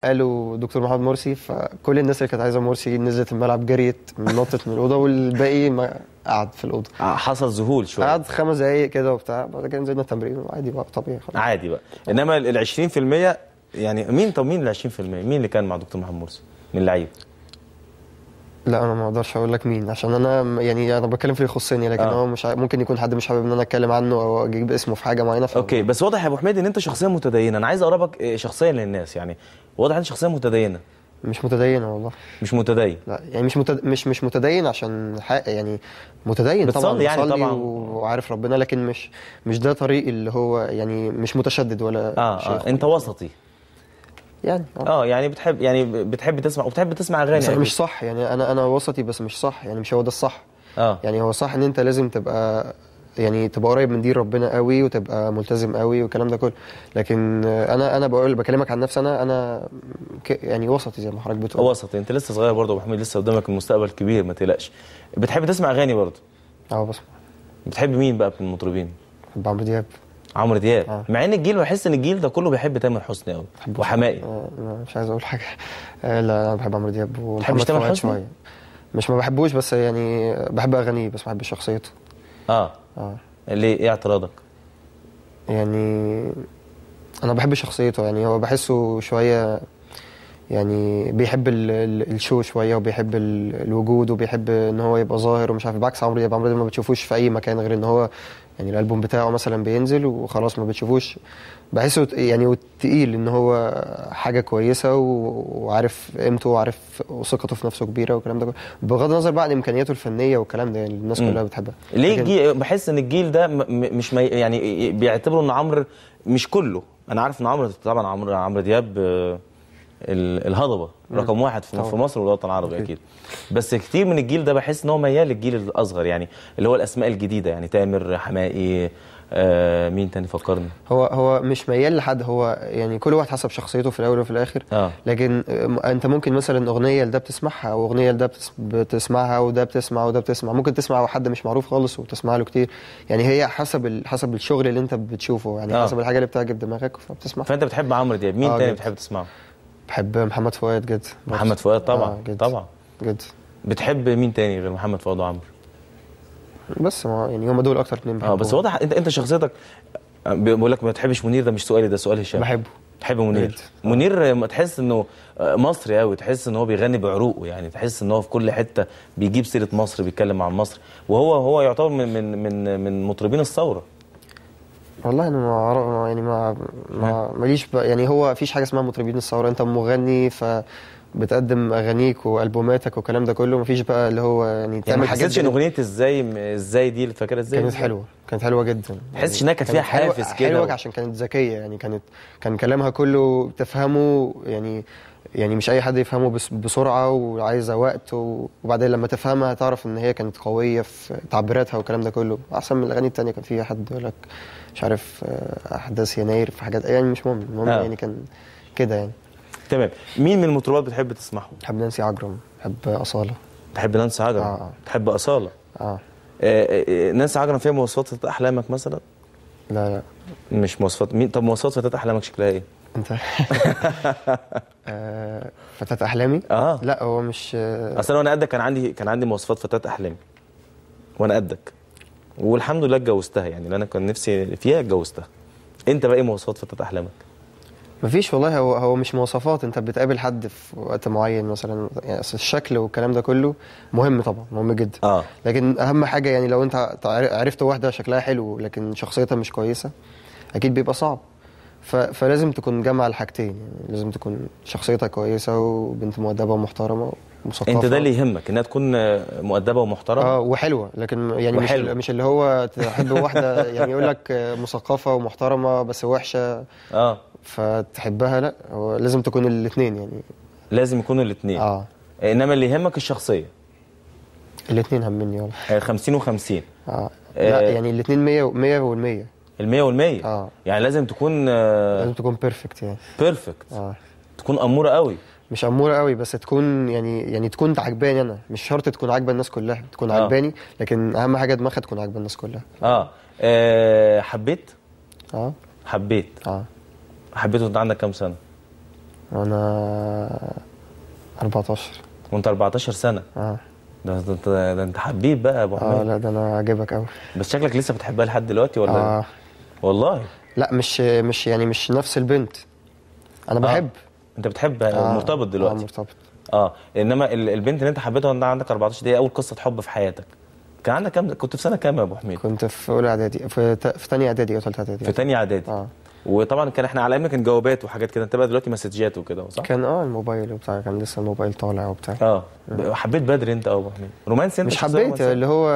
قالوا دكتور محمد مرسي، فكل الناس اللي كانت عايزه مرسي نزلت الملعب، جريت، نطت من الاوضة، والباقي ما قعد في الاوضة. حصل ذهول شوية، قعد 5 دقايق كده وبتاع، بعد كده نزلنا التمرين وعادي بقى، طبيعي خلاص عادي بقى. انما ال 20% يعني مين؟ طب مين ال 20%؟ مين اللي كان مع دكتور محمد مرسي من اللعيبة؟ لا انا ما اقدرش اقول لك مين، عشان انا يعني انا بتكلم في اللي يخصني، لكن هو مش ممكن يكون حد مش حابب ان انا اتكلم عنه او اجيب اسمه في حاجة معينة. okay، بس واضح يا ابو حميد ان انت شخصية متدينه، انا عايز اقربك شخصيا للناس، يعني واضح ان انت شخصية متدينه. مش متدينه والله. مش متدين؟ لا يعني مش متدين عشان حق، يعني متدين طبعا، يعني طبعا وعارف ربنا، لكن مش ده طريق اللي هو يعني مش متشدد ولا شيخ. انت وسطي يعني. يعني بتحب، يعني بتحب تسمع، وبتحب تسمع اغاني. بس مش صح يعني، انا وسطي بس مش صح، يعني مش هو ده الصح. يعني هو صح ان انت لازم تبقى يعني تبقى قريب من دين ربنا قوي وتبقى ملتزم قوي والكلام ده كله، لكن انا بقول بكلمك عن نفسي، انا يعني وسطي زي ما حضرتك بتقول. وسطي، انت لسه صغير برضه يا ابو حميد، لسه قدامك المستقبل كبير، ما تقلقش. بتحب تسمع اغاني برضه؟ بسمع. بتحب مين بقى من المطربين؟ بحب عمرو دياب. عمرو دياب. مع ان الجيل، بحس ان الجيل ده كله بيحب تامر حسني قوي وحماقي. مش عايز اقول حاجة. لا انا بحب عمرو دياب ومحمد فؤاد شوية. مش ما بحبوش، بس يعني بحب اغانيه، بس ما بحبش شخصيته. ليه؟ ايه اعتراضك؟ يعني انا بحب شخصيته، يعني هو بحسه شوية يعني بيحب ال show شوية، وبيحب الوجود، وبيحب ان هو يبقى ظاهر ومش عارف، بعكس عمرو دياب. عمرو دياب ما بتشوفوش في اي مكان غير ان هو يعني الالبوم بتاعه مثلا بينزل وخلاص ما بتشوفوش. بحسه يعني تقيل ان هو حاجة كويسة وعارف قيمته وعارف وثقته في نفسه كبيرة والكلام ده كله، بغض النظر بقى عن امكانياته الفنية والكلام ده، يعني الناس كلها بتحبها. ليه بحس ان الجيل ده مش يعني بيعتبروا ان عمرو مش كله، انا عارف ان عمرو طبعا، عمرو دياب الهضبه رقم 1 في مصر والوطن العربي اكيد، بس كتير من الجيل ده بحس ان هو ميال للجيل الاصغر، يعني اللي هو الاسماء الجديدة، يعني تامر، حماقي، مين تاني فكرني؟ هو مش ميال لحد، هو يعني كل واحد حسب شخصيته في الاول وفي الاخر. لكن انت ممكن مثلا اغنية لده بتسمعها، او اغنية لده بتسمعها، وده بتسمع وده بتسمع، ممكن تسمع حد مش معروف خالص وتسمع له كتير، يعني هي حسب الشغل اللي انت بتشوفه، يعني حسب الحاجة اللي بتعجب دماغك فبتسمعها. فانت بتحب عمرو دياب، مين تاني بتحب تسمعه؟ بحب محمد فؤاد جدا. محمد فؤاد طبعا. جد. طبعا جدا. بتحب مين تاني غير محمد فؤاد وعمرو؟ بس ما يعني هم دول اكتر اتنين بحبهم. بس واضح انت شخصيتك، بقول لك ما بتحبش منير، ده مش سؤالي، ده سؤال هشام. بحبه. بتحب منير؟ جد. منير ما تحس انه مصري قوي، تحس ان هو بيغني بعروقه، يعني تحس ان هو في كل حتة بيجيب سيره مصر، بيتكلم عن مصر، وهو يعتبر من من من مطربين الثورة. والله انا ما يعني ما ماليش يعني هو فيش حاجة اسمها مطربين الثورة، انت مغني فبتقدم اغانيك والبوماتك والكلام ده كله، مفيش بقى اللي هو يعني تعمل حاجات. ما حسيتش ان اغنية ازاي دي اللي فاكرها ازاي كانت حلوة؟ كانت حلوة جدا. ما حسيتش انها كانت فيها حافز كده؟ حلوة عشان كانت ذكية، يعني كان كلامها كله تفهمه، يعني مش اي حد يفهمه بسرعة وعايزه وقت، وبعدين لما تفهمها تعرف ان هي كانت قوية في تعبيراتها والكلام ده كله، احسن من الاغاني الثانية. كان فيها حد يقول لك مش عارف احداث يناير في حاجات، يعني مش مهم، المهم يعني كان كده يعني. تمام. مين من المطربات بتحب تسمعهم؟ بحب نانسي عجرم، بحب اصاله. بتحب نانسي عجرم؟ بتحب اصاله؟ نانسي عجرم فيها مواصفات فتاة احلامك مثلا؟ لا لا مش مواصفات. مين طب مواصفات فتاة احلامك شكلها ايه؟ انت فتاة احلامي؟ لا هو مش اصل انا وانا قدك كان عندي مواصفات فتاة احلامي وانا قدك، والحمد لله اتجوزتها، يعني اللي انا كان نفسي فيها اتجوزتها. انت بقى ايه مواصفات فتاة احلامك؟ مفيش والله، هو مش مواصفات، انت بتقابل حد في وقت معين مثلا، يعني الشكل والكلام ده كله مهم طبعا، مهم جدا. لكن اهم حاجة يعني لو انت عرفت واحدة شكلها حلو لكن شخصيتها مش كويسة اكيد بيبقى صعب. فلازم تكون جامعة الحاجتين، يعني لازم تكون شخصيتها كويسة وبنت مؤدبة ومحترمه ومثقفه. انت ده اللي يهمك انها تكون مؤدبة ومحترمه وحلوه، لكن يعني وحلوة. مش اللي هو تحب واحدة يعني يقول لك مثقفة ومحترمه بس وحشة فتحبها، لا هو لازم تكون الاثنين، يعني لازم يكونوا الاثنين. انما اللي يهمك الشخصية. الاثنين همني والله. 50 و50. لا يعني الاثنين 100 100 وال100. المية والمية. يعني لازم تكون لازم تكون perfect، يعني perfect. تكون أمورة قوي. مش أمورة قوي، بس تكون يعني تكون عجباني أنا، مش شرط تكون عاجبة الناس كلها، تكون عجباني، لكن أهم حاجة دماغها تكون عاجبة الناس كلها. حبيت؟ حبيت. حبيت وأنت عندك كام سنة؟ انا 14. وانت 14 سنة؟ ده انت حبيب بقى يا ابو حميد. لا ده انا عاجبك قوي. بس شكلك لسه بتحبها لحد دلوقتي ولا؟ والله لا، مش يعني مش نفس البنت. انا بحب. انت بتحب؟ مرتبط دلوقتي؟ مرتبط. انما البنت اللي انت حبيتها وانت عندك 14 دي اول قصة حب في حياتك. كان عندك كام؟ كنت في سنة كام يا ابو حميد؟ كنت في اولى اعدادي، في ثانية اعدادي او ثالثة اعدادي. في ثانية اعدادي. وطبعا كان احنا على ايامنا كان جوابات وحاجات كده، انت بقى دلوقتي مسجات وكده صح؟ كان الموبايل وبتاع، كان لسه الموبايل طالع وبتاع. حبيت بدري انت ابو حميد؟ رومانسي انت؟ مش حبيت، اللي هو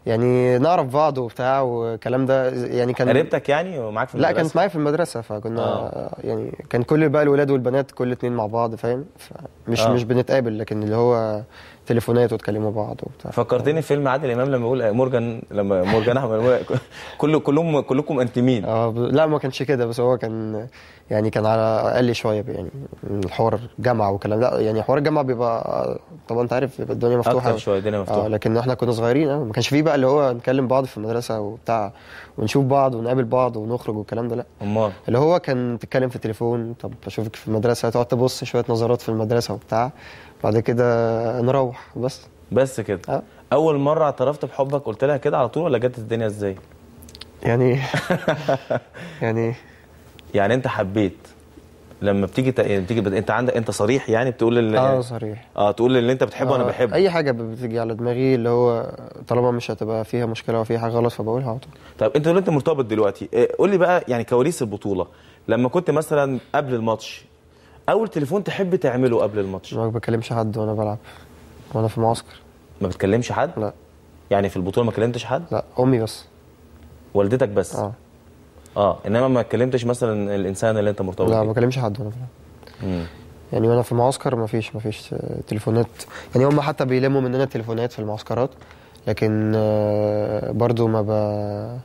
يعني نعرف بعض وبتاع والكلام ده يعني. كان قريبتك يعني ومعاك في المدرسة؟ لا كانت معايا في المدرسة، فكنا يعني كان كل بقى الولاد والبنات كل اتنين مع بعض، فاهم؟ مش مش بنتقابل، لكن اللي هو تليفونات وتكلموا بعض وبتاع. فكرتني في فيلم عادل امام لما يقول مورجان، لما مورجان احمد كلهم كلكم انتمين. لا ما كانش كده، بس هو كان يعني كان على اقل شوية يعني من الحوار جامعه والكلام ده. يعني حوار الجامعة بيبقى طبعا انت عارف بيبقى الدنيا مفتوحة اكتر شوية، الدنيا مفتوحة. لكن احنا كنا صغيرين، ما كانش فيه بقى اللي هو نكلم بعض في المدرسة وبتاع ونشوف بعض ونقابل بعض ونخرج والكلام ده، لا. امال اللي هو كان تتكلم في التليفون، طب اشوفك في المدرسة، تقعد تبص شوية نظرات في المدرسة وبتاع، بعد كده نروح بس كده. اول مرة اعترفت بحبك قلت لها كده على طول ولا جت الدنيا ازاي؟ يعني يعني يعني انت حبيت لما بتيجي انت عندك، انت صريح يعني بتقول صريح. تقول اللي انت بتحبه. انا بحبه. اي حاجة بتيجي على دماغي اللي هو طالما مش هتبقى فيها مشكلة وفيها حاجة غلط فبقولها على طول. طيب انت دلوقتي مرتبط دلوقتي، قول لي بقى يعني كواليس البطولة، لما كنت مثلا قبل الماتش اول تليفون تحب تعمله قبل الماتش؟ ما بكلمش حد وانا بلعب وانا في معسكر. ما بتكلمش حد؟ لا. يعني في البطولة ما كلمتش حد؟ لا، امي بس. والدتك بس؟ انما ما كلمتش مثلا الانسان اللي انت مرتبط بيه؟ لا ما بكلمش حد وانا بلعب. يعني وانا في معسكر ما فيش تليفونات، يعني هم حتى بيلموا مننا التليفونات في المعسكرات، لكن برضو ما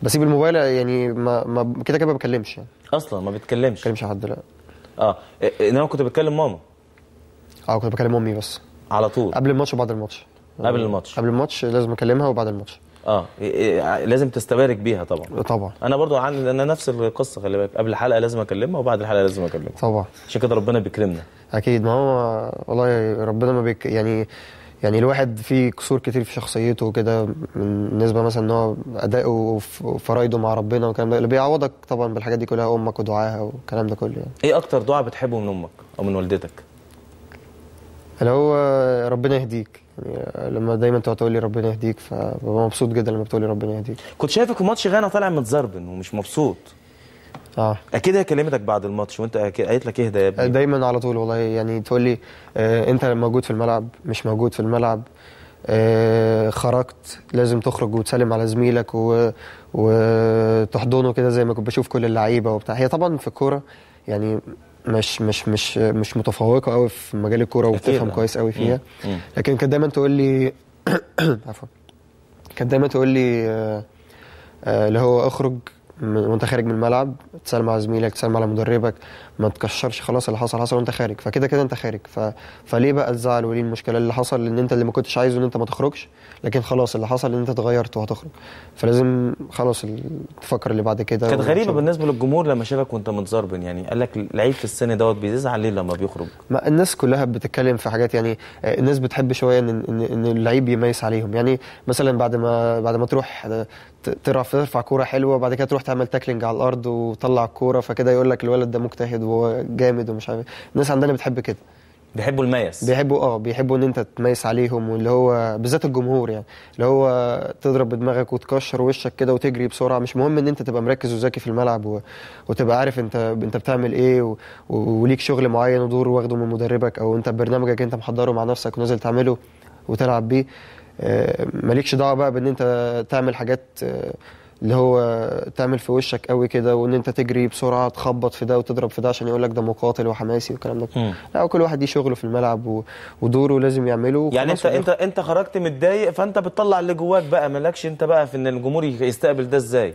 بسيب الموبايل يعني، ما كده كده ما بكلمش يعني. اصلا ما بتكلمش؟ ما بكلمش حد، لا. انما كنت بتكلم ماما؟ كنت بكلم امي بس على طول، قبل الماتش وبعد الماتش. قبل الماتش؟ قبل الماتش لازم اكلمها، وبعد الماتش. لازم تستبارك بيها طبعا. طبعا. انا برضو عندي انا نفس القصة، خلي بالك، قبل الحلقة لازم اكلمها وبعد الحلقة لازم اكلمها. طبعا. عشان كده ربنا بيكرمنا. اكيد، ما هو والله ربنا ما يعني الواحد فيه قصور كتير في شخصيته وكده، بالنسبة مثلا ان هو اداؤه وفرايده مع ربنا والكلام ده، اللي بيعوضك طبعا بالحاجات دي كلها امك ودعاها والكلام ده كله يعني. ايه اكتر دعاء بتحبه من امك او من والدتك؟ اللي هو ربنا يهديك، يعني لما دايما تقعد تقول لي ربنا يهديك، فببقى مبسوط جدا لما بتقول لي ربنا يهديك. كنت شايفك في ماتش غانا طالع متزربن ومش مبسوط. اكيد هي كلمتك بعد الماتش وانت قالت لك اهدى يا ابني؟ دايما على طول والله، يعني تقول لي انت موجود في الملعب، مش موجود في الملعب، خرجت لازم تخرج وتسلم على زميلك وتحضنه كده زي ما كنت بشوف كل اللعيبة وبتاع. هي طبعا في الكورة يعني مش مش مش مش متفوقه قوي في مجال الكورة وبتفهم كويس قوي فيها، لكن كانت دايما تقول لي عفوا، كانت دايما تقول لي اللي هو اخرج وانت خارج من الملعب، تسلم على زميلك، تسلم على مدربك، ما تكشرش، خلاص اللي حصل حصل وانت خارج، فكده كده انت خارج، فليه بقى الزعل وليه المشكلة؟ اللي حصل ان انت اللي ما كنتش عايزه ان انت ما تخرجش، لكن خلاص اللي حصل ان انت اتغيرت وهتخرج، فلازم خلاص تفكر اللي بعد كده. كانت غريبة بالنسبة للجمهور لما شافك وانت متزربن، يعني قال لك لعيب في السن دوت بيزعل ليه لما بيخرج؟ ما الناس كلها بتتكلم في حاجات، يعني الناس بتحب شوية ان اللعيب يميز عليهم، يعني مثلا بعد ما تروح ترفع كورة حلوة، بعد كده تروح تعمل tackling على الارض وتطلع الكورة، فكده يقول لك الولد ده مجتهد وجامد ومش عارف. الناس عندنا بتحب كده، بيحبوا الميس، بيحبوا ان انت تميس عليهم، واللي هو بالذات الجمهور، يعني اللي هو تضرب بدماغك وتكشر وشك كده وتجري بسرعة، مش مهم ان انت تبقى مركز وذكي في الملعب وتبقى عارف انت بتعمل ايه وليك شغل معين ودور واخده من مدربك، او انت برنامجك انت محضرة مع نفسك ونازل تعمله وتلعب بيه. مالكش دعوه بقى بان انت تعمل حاجات اللي هو تعمل في وشك قوي كده، وان انت تجري بسرعة تخبط في ده وتضرب في ده عشان يقول لك ده مقاتل وحماسي والكلام ده. لا، كل واحد ليه شغله في الملعب ودوره لازم يعمله. يعني انت خرجت متضايق، فانت بتطلع اللي جواك بقى، مالكش انت بقى في ان الجمهور يستقبل ده ازاي؟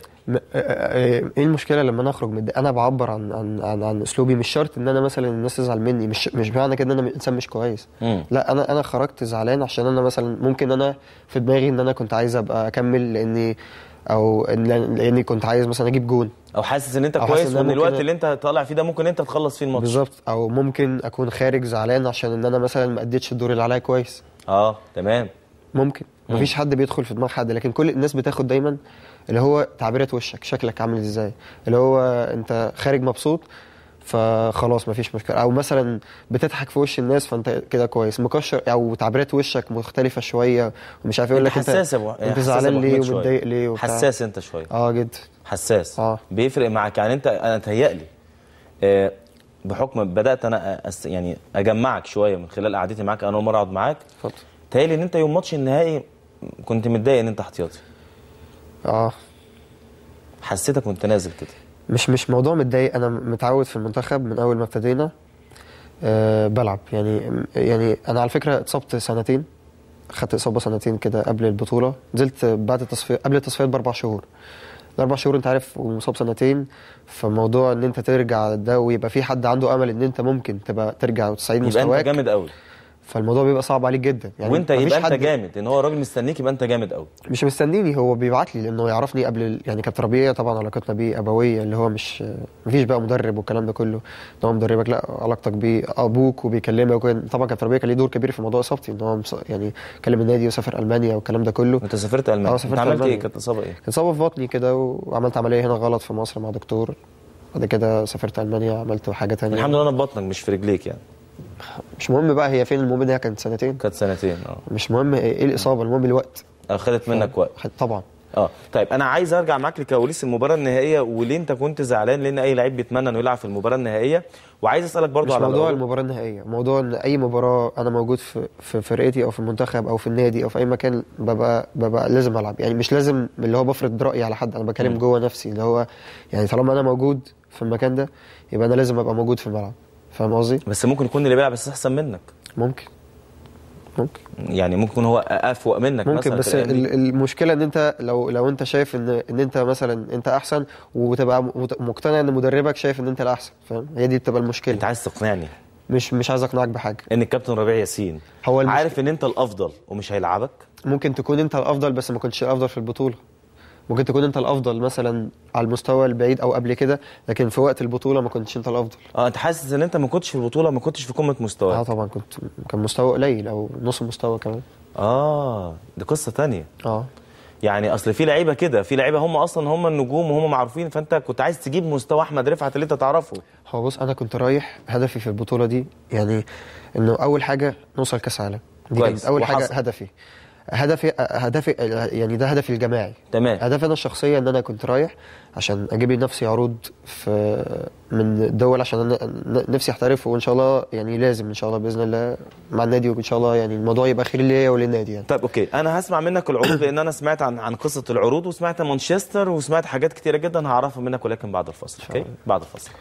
ايه المشكلة لما انا اخرج متضايق؟ انا بعبر عن عن عن, عن اسلوبي، مش شرط ان انا مثلا الناس تزعل مني، مش معنى كده ان انا انسان مش كويس. لا، انا خرجت زعلان عشان انا مثلا ممكن انا في دماغي ان انا كنت عايز ابقى اكمل، لاني او لاني كنت عايز مثلا اجيب جون، او حاسس ان انت كويس وان الوقت اللي انت طالع فيه ده ممكن انت تخلص فيه الماتش بالظبط، او ممكن اكون خارج زعلان عشان ان انا مثلا ما اديتش الدور اللي عليا كويس. تمام، ممكن. مفيش حد بيدخل في دماغ حد، لكن كل الناس بتاخد دايما اللي هو تعبيرات وشك، شكلك عامل ازاي، اللي هو انت خارج مبسوط فخلاص مفيش مشكلة، او مثلا بتضحك في وش الناس فانت كده كويس، مكشر او تعبيرات وشك مختلفة شوية ومش عارف يقول لك انت انت زعلان ليه ومتضايق ليه وبتاع. حساس انت شوية. جدا حساس. بيفرق معاك يعني. انت انا تهيألي بحكم بدات انا يعني اجمعك شوية من خلال قعدتي معاك، انا اول مرة اقعد معاك. اتفضل. تهيألي ان انت يوم ماتش النهائي كنت متضايق ان انت احتياطي. حسيتك وانت نازل كده. مش موضوع متضايق، انا متعود في المنتخب من اول ما ابتدينا بلعب يعني انا على فكرة اتصبت سنتين، خدت اصابه سنتين كده قبل البطولة، نزلت بعد التصفية قبل التصفيات ب4 شهور. ال4 شهور انت عارف، ومصاب سنتين، فموضوع ان انت ترجع ده ويبقى في حد عنده امل ان انت ممكن تبقى ترجع وتستعيد مستواك، يبقى انت جامد قوي. فالموضوع بيبقى صعب عليك جدا يعني. وانت يبقى انت جامد ان هو الراجل مستنيك، يبقى انت جامد قوي. مش مستنيني، هو بيبعت لي لانه يعرفني قبل يعني. كابتن ربيع طبعا علاقتنا بيه ابويه، اللي هو مش مفيش بقى مدرب والكلام ده كله، ان هو مدربك، لا علاقتك بيه ابوك وبيكلمك. طبعا كابتن ربيع كان ليه دور كبير في موضوع اصابتي، ان هو يعني كلم النادي وسافر المانيا والكلام ده كله. انت سافرت المانيا؟ سافرت انت عملت المانيا. ايه؟ كانت اصابه ايه؟ كانت اصابه في بطني كده، وعملت عملية هنا غلط في مصر مع دكتور، بعد كده سافرت المانيا عملت حاجة ثانية. الحمد لله انا في بطنك مش في رجليك يعني. مش مهم بقى هي فين، المهم انها كانت سنتين. كانت سنتين. مش مهم ايه الاصابة، المهم الوقت. خدت منك وقت طبعا. طيب انا عايز ارجع معاك لكواليس المباراة النهائية، وليه انت كنت زعلان؟ لان اي لعيب بيتمنى انه يلعب في المباراة النهائية. وعايز اسالك برضو على موضوع المباراة النهائية، موضوع ان اي مباراة انا موجود في فرقتي او في المنتخب او في النادي او في اي مكان ببقى لازم العب يعني. مش لازم اللي هو بفرض رايي على حد، انا بكلم جوه نفسي، اللي هو يعني طالما انا موجود في المكان ده يبقى انا لازم ابقى موجود في الملعب. فاهم قصدي؟ بس ممكن يكون اللي بيلعب بس احسن منك. ممكن يعني ممكن يكون هو افوق منك ممكن مثلا. بس المشكلة ان انت لو انت شايف ان انت مثلا انت احسن، وتبقى مقتنع ان مدربك شايف ان انت الاحسن، فاهم؟ هي دي بتبقى المشكلة. انت عايز تقنعني؟ مش عايز اقنعك بحاجة. ان الكابتن ربيع ياسين هو عارف ان انت الافضل ومش هيلعبك؟ ممكن تكون انت الافضل بس ما كنتش الافضل في البطولة. ممكن تكون انت الافضل مثلا على المستوى البعيد او قبل كده، لكن في وقت البطولة ما كنتش انت الافضل. انت حاسس ان انت ما كنتش في البطولة، ما كنتش في قمة مستواك؟ طبعا كان مستوى قليل او نص مستوى كمان. دي قصة ثانية. يعني اصل في لعيبة كده، في لعيبة هم اصلا هم النجوم وهم معروفين، فانت كنت عايز تجيب مستوى احمد رفعت اللي انت تعرفه. هو بص، انا كنت رايح هدفي في البطولة دي يعني انه اول حاجة نوصل كاس عالم، دي كانت اول حاجة. هدفي يعني ده هدفي الجماعي. تمام. هدفي انا الشخصية ان انا كنت رايح عشان اجيب لنفسي عروض في من دول، عشان انا نفسي احترف، وان شاء الله يعني لازم ان شاء الله باذن الله مع النادي، وان شاء الله يعني الموضوع يبقى خير ليا وللنادي يعني. طيب okay، انا هسمع منك العروض لان انا سمعت عن قصة العروض، وسمعت مانشستر، وسمعت حاجات كتيرة جدا هعرفها منك، ولكن بعد الفاصل. okay، بعد الفاصل.